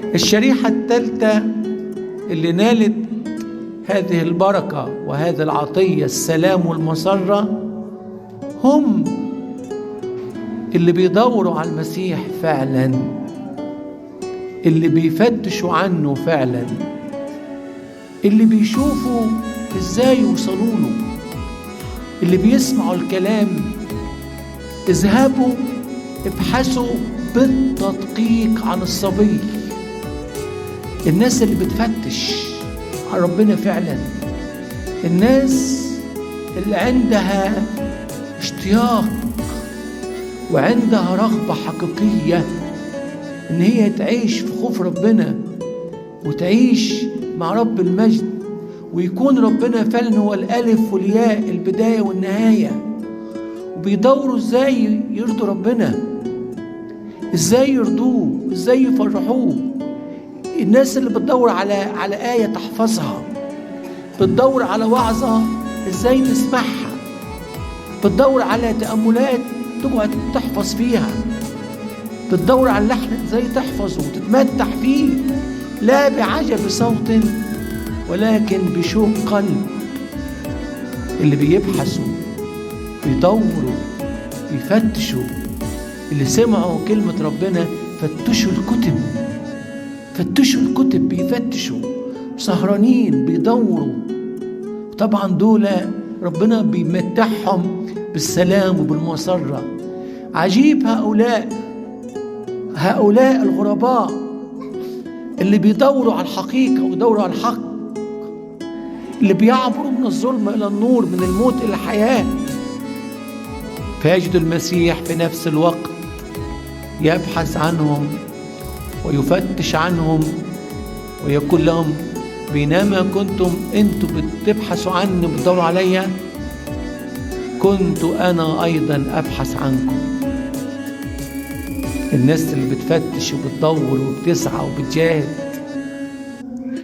الشريحة الثالثة اللي نالت هذه البركة وهذه العطية، السلام والمسرة، هم اللي بيدوروا على المسيح فعلا، اللي بيفتشوا عنه فعلا، اللي بيشوفوا ازاي يوصلوا له، اللي بيسمعوا الكلام. اذهبوا ابحثوا بالتدقيق عن الصبي. الناس اللي بتفتش على ربنا فعلا، الناس اللي عندها اشتياق وعندها رغبة حقيقية ان هي تعيش في خوف ربنا وتعيش مع رب المجد، ويكون ربنا فعلا هو الألف والياء، البداية والنهاية. وبيدوروا ازاي يرضوا ربنا، ازاي يرضوه، ازاي يفرحوه. الناس اللي بتدور على آية تحفظها، بتدور على وعظة ازاي تسمعها، بتدور على تأملات تقعد تحفظ فيها، بتدور على اللحن ازاي تحفظه وتتمتع فيه، لا بعجب صوت ولكن بشوق قلب. اللي بيبحثوا، بيدوروا، بيفتشوا، اللي سمعوا كلمة ربنا فتشوا الكتب، فتشوا الكتب، بيفتشوا، سهرانين، بيدوروا. طبعا دول ربنا بيمتعهم بالسلام وبالمسرة. عجيب هؤلاء الغرباء اللي بيدوروا على الحقيقة ويدوروا على الحق، اللي بيعبروا من الظلم إلى النور، من الموت إلى الحياة. فيجد المسيح في نفس الوقت يبحث عنهم ويفتش عنهم ويقول لهم بينما كنتم انتم بتبحثوا عني وبتدوروا عليا، كنت أنا أيضا أبحث عنكم. الناس اللي بتفتش وبتدور وبتسعى وبتجاهد